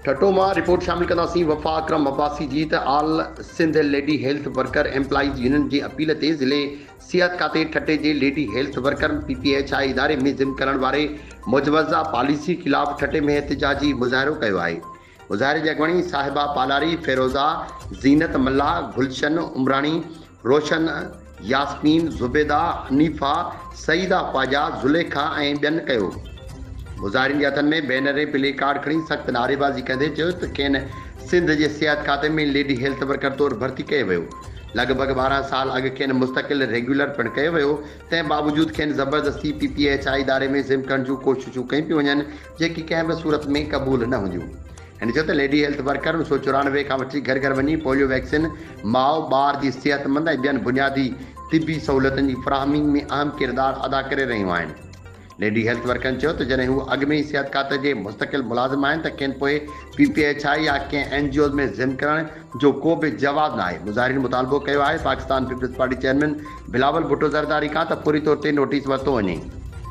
ٺٽو مان رپورٽ شامل ڪنداسين وفا اڪرم عباسي جي ته all Sindh lady health worker employees union جي اپيل تي ضلعي صحت کاتي ٺٽي جي ليڊي هيلٿ ورڪرن پي پي ايڇ I اداري ۾ ضم ڪرڻ واري مجوزه پاليسي خلاف ٺٽي ۾ احتجاجي مظاهرو ڪيو آهي. مظاهري جي اڳواڻي صاحبه پالاري، فيروزه، زينت ملاح، گلشن عمراڻي، روشن، ياسمين، زبيده، حنيفه، سعيده خواجه، زليخا ۽ ٻين ڪيو. مظاهرين جي هٿن ۾ بينر ۽ پلي ڪارڊ کڻي سخت نعريبازي ڪندي چيو ته کين سنڌ جي صحت کاتي ۾ ليڊي هيلٿ ورڪر طور ڀرتي ڪيو ويو. لڳ ڀڳ 12 سال اڳ کين مستقل ريگيولر پڻ ڪيو ويو، تنهن باوجود کين زبردستي پي پي ايڇ I اداري ۾ ضم ڪرڻ جون ڪوششون ڪيون پيون وڃن، جيڪي ڪنهن به صورت ۾ قبول نه هونديون. هن چيو ته ليڊي هيلٿ ورڪر 1994 کان وٺي گهر گهر وڃي پوليو ويڪسين، ماء ٻار جي صحتمند ۽ ٻين بنيادي طبي سهولتن جي فراهمي ۾ اهم ڪردار ادا ڪري رهيون آهن. ليڊي هيلٿ ورڪرن چيو ته جڏهن هو اڳ ۾ ئي صحت کاتي جي مستقل ملازم آهن ته کين پوء پي پي ايڇ I يا ڪنهن اين جي اوز ۾ ضم ڪرڻ جو ڪو به جواز ناهي. مظاهرين مطالبو ڪيو آهي Pakistan Peoples Party chairman Bilawal Bhutto Zardari کان ته فوري طور تي نوٽيس ورتو وڃي.